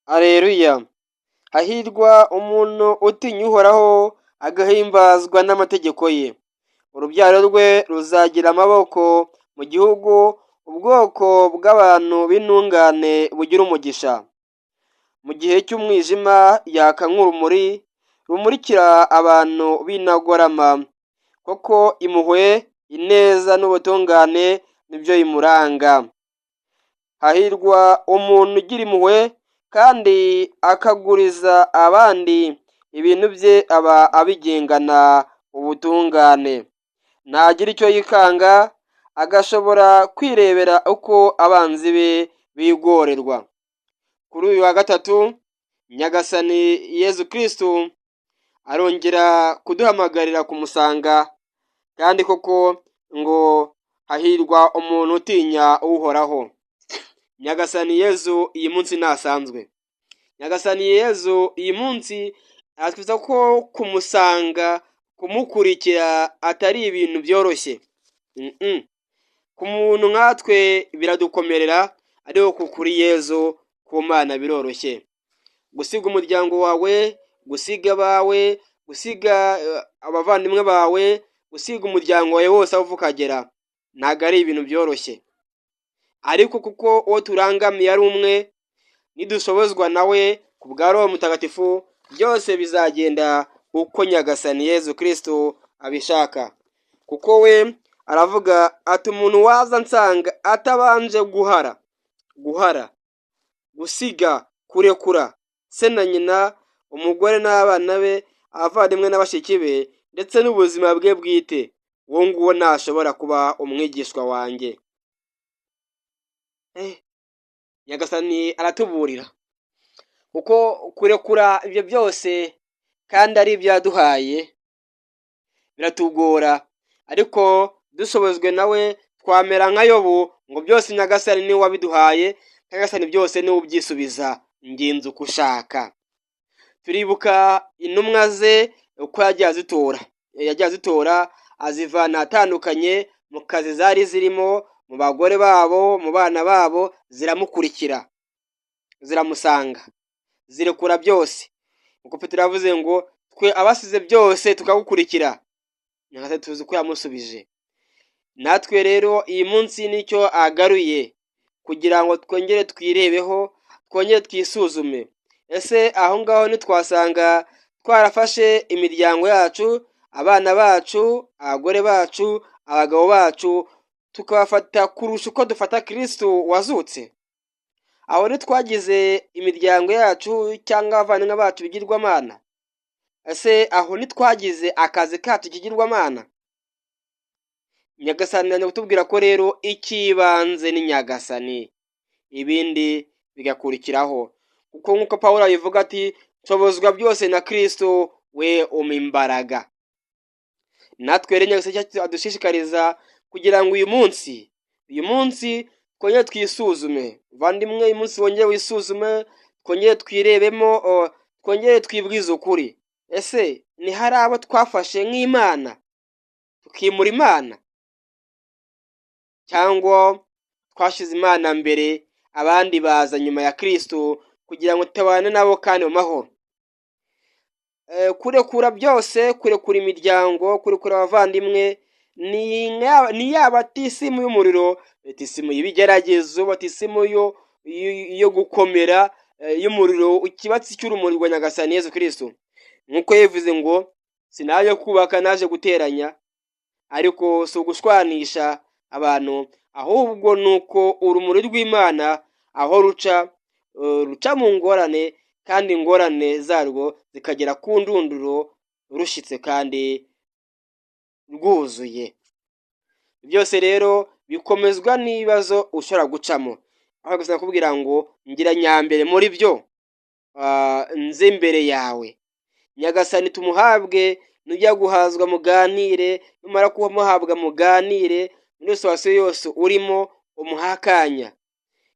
Alleluya! Hahirwa umuntu utinya Uhoraho, agahimbazwa n'amategeko ye. Urubyaro rwe ruzagira amaboko mu gihugu, ubwoko bw'abantu b'intungane bugira umugisha. Mu gihe cy'umwijima yaka nk'urumuri rumurikira abantu b'intagorama. Koko impuhwe, ineza n'ubutungane nibyo bimuranga. Hahirwa umuntu ugira impuhwe kandi akaguriza abandi ibintu bye, aba abigengana ubutungane. Ntagira icyo yikanga, agashobora kwirebera uko abanzi be bigorerwa. Kuri uyu wa gatatu, Nyagasani Yezu Kristu arongera kuduhamagarira kumusanga, kandi koko ngo hahirwa umuntu utinya Uhoraho. Nyagasani Yezu iyi munsi ntasanzwe. Nyagasani Yezu iyi munsi aratwibutsa ko kumusanga, kumukurikira atari ibintu byoroshye. Ku muntu nkatwe biradukomerera, ariko kuri Yezu, ku Mana biroroshye. Gusiga umuryango wawe, gusiga abawe, gusiga abavandimwe bawe, gusiga umuryango wawe wose aho uva ukagera, ntabwo ari ibintu byoroshye. Ariko kuko uwo turangamiye ari umwe, nidushobozwa nawe ku bwa Roho Mutagatifu, byose bizagenda uko Nyagasani Yezu Kristu abishaka. Kuko we aravuga ati: "Umuntu waza ansanga atabanje guhara", guhara, gusiga, kurekura se na nyina, umugore n'abana be, abavandimwe na bashiki be, ndetse n'ubuzima bwe bwite, uwo nguwo ntashobora kuba umwigishwa wanjye. Nyagasani aratuburira kuko kurekura ibyo byose kandi ari ibyo yaduhaye biratugora, ariko dushobojwe nawe twamera nka Yobu ngo: "Byose Nyagasani niwe wabiduhaye, Nyagasani byose niwe ubyisubiza, ngenza uko ushaka." Turibuka intumwa ze uko yagiye azitora, yagiye azitora azivana ahatandukanye mu kazi zari zirimo, mu bagore babo, mu bana babo, ziramukurikira, ziramusanga, zirekura byose. Kuko Petero yavuze ngo: "Twe abasize byose tukagukurikira." Nyagasani tuzi ko yamusubije. Natwe rero iyi munsi nicyo agaruye kugira ngo twongere twirebeho, twongere twisuzume. Ese aho ngaho ntitwasanga twarafashe imiryango yacu, abana bacu, abagore bacu, abagabo bacu, tukabafata kurusha uko dufata Kirisitu wazutse? Aho ntitwagize imiryango yacu cyangwa abavandimwe bacu bigirwamana? Ese aho ntitwagize akazi kacu ikigirwamana? Nyagasani ari kutubwira ko rero icy'ibanze ni Nyagasani, ibindi bigakurikiraho. Kuko nk'uko Pawulo abivuga ati: "Nshobozwa byose na Kristo we umpa imbaraga." Natwe rero Nyagasani adushishikariza kugira ngo uyu munsi twongere twisuzume. Muvandimwe, uyu munsi wongere wisuzume, twongere twirebemo, twongere twibwize ukuri. Ese ni hari abo twafashe nk'Imana tukimura Imana, cyangwa twashyize Imana mbere, abandi baza nyuma ya Kristo kugira ngo tubane nabo kandi mu mahoro? Kurekura byose, kurekura imiryango, kurekura abavandimwe, ni ya batisimu y'umuriro, batisimu y'ibigeragezo, batisimu yo gukomera, y'umuriro, ikibatsi cy'urumuri rwa Nyagasani Yezu Kristo. Nk'uko yabivuze ngo: "Sinaje kubaka, naje guteranya." Ariko si ugushwanisha abantu, ahubwo ni uko urumuri rw'Imana aho ruca, ruca mu ngorane, kandi ingorane zarwo zikagera ku ndunduro rushyitse kandi rwuzuye. Byose rero bikomezwa n'ibibazo ushobora gucamo, aho gusa kubwira ngo: "Ngira nyambere muri byo, nze imbere yawe." Nyagasani tumuhabwe. Nujya guhazwa muganire, numara kumuhabwa muganire, muri situation yose urimo umuhe akanya.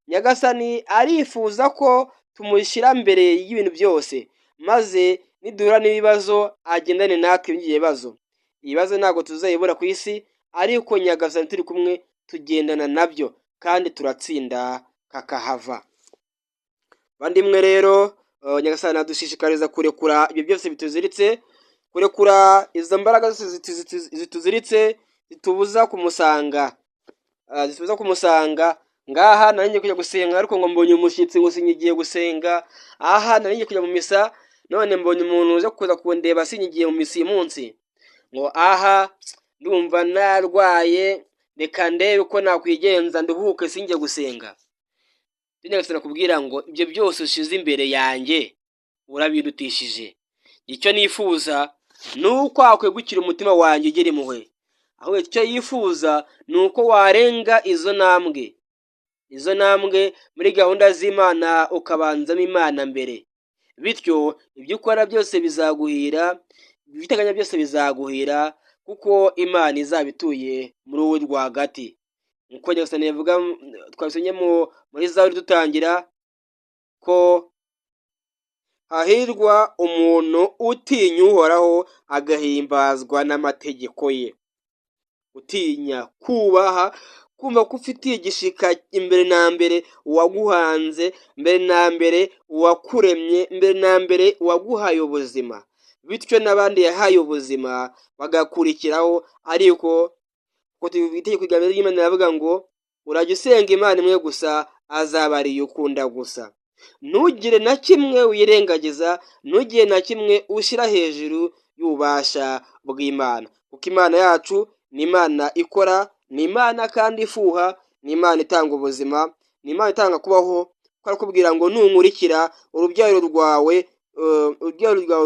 Nyagasani arifuza ko tumushyira mbere y'ibintu byose, maze niduhura n'ibibazo agendane natwe muri ibyo bibazo. Ibibazo ntabwo tuzayibura ku isi, ariko Nyagasani turi kumwe tugendana nabyo kandi turatsinda kakahava. Bandimwe rero, Nyagasani adushishikariza kurekura ibyo byose bituziritse, kurekura izo mbaraga zose zituziritse, zitubuza kumusanga, zitubuza kumusanga. Ngaha nari ngiye kujya gusenga, ariko ngo mbonye umushyitsi, ngo sinyigiye gusenga. Aha nari ngiye kujya mu misa, none mbonye umuntu uza kuza kundeba, sinyigiye mu misa uyu munsi. Ngo aha ndumva narwaye, reka ndebe uko nakwigenza nduhuke, sinjye gusenga. Nyagasani akubwira ngo ibyo byose ushize imbere yanjye urabindutishije. Icyo nifuza ni uko wakwegukira umutima wanjye ugira impuhwe. Ahubwo icyo yifuza ni uko warenga izo ntambwe muri gahunda z'Imana, ukabanzamo Imana mbere. Bityo ibyo ukora byose bizaguhira, ibyo uteganya byose bizaguhira, kuko Imana izaba ituye muri wowe rwagati, nkuko Nyagasani yavuga, twabisomye muri Zaburi dutangira, ko hahirwa umuntu utinya Uhoraho, agahimbazwa n'amategeko ye. Utinya, kubaha, kumva ko ufitiye igishika imbere na mbere uwaguhanze, mbere na mbere uwakuremye, mbere na mbere uwaguhaye ubuzima, bityo n'abandi yahaye ubuzima bagakurikiraho. Ariko itegeko rya mbere ry'Imana riravuga ngo urajya usenga Imana imwe gusa, azaba ariyo ukunda gusa, ntugire na kimwe wirengagiza, ntugire na kimwe ushyira hejuru y'ububasha bw'Imana, kuko Imana yacu ni Imana ikora, ni Imana kandi ifuha, ni Imana itanga ubuzima, ni Imana itanga kubaho. Kuko arakubwira ngo nunkurikira, urubyaro rwawe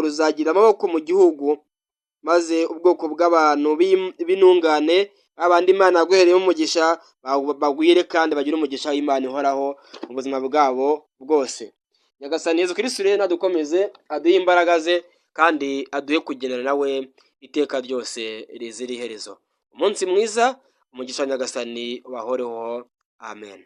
ruzagira amaboko mu gihugu, maze ubwoko bw'abantu b'intungane, abandi Imana yaguhereyemo umugisha, bagwire kandi bagire umugisha w'Imana ihoraho mu buzima bwabo bwose. Nyagasani Yezu Kristu rero nadukomeze, aduhe imbaraga ze, kandi aduhe kugendana nawe iteka ryose rizira iherezo. Umunsi mwiza, umugisha wa Nyagasani ubahoreho. Amen.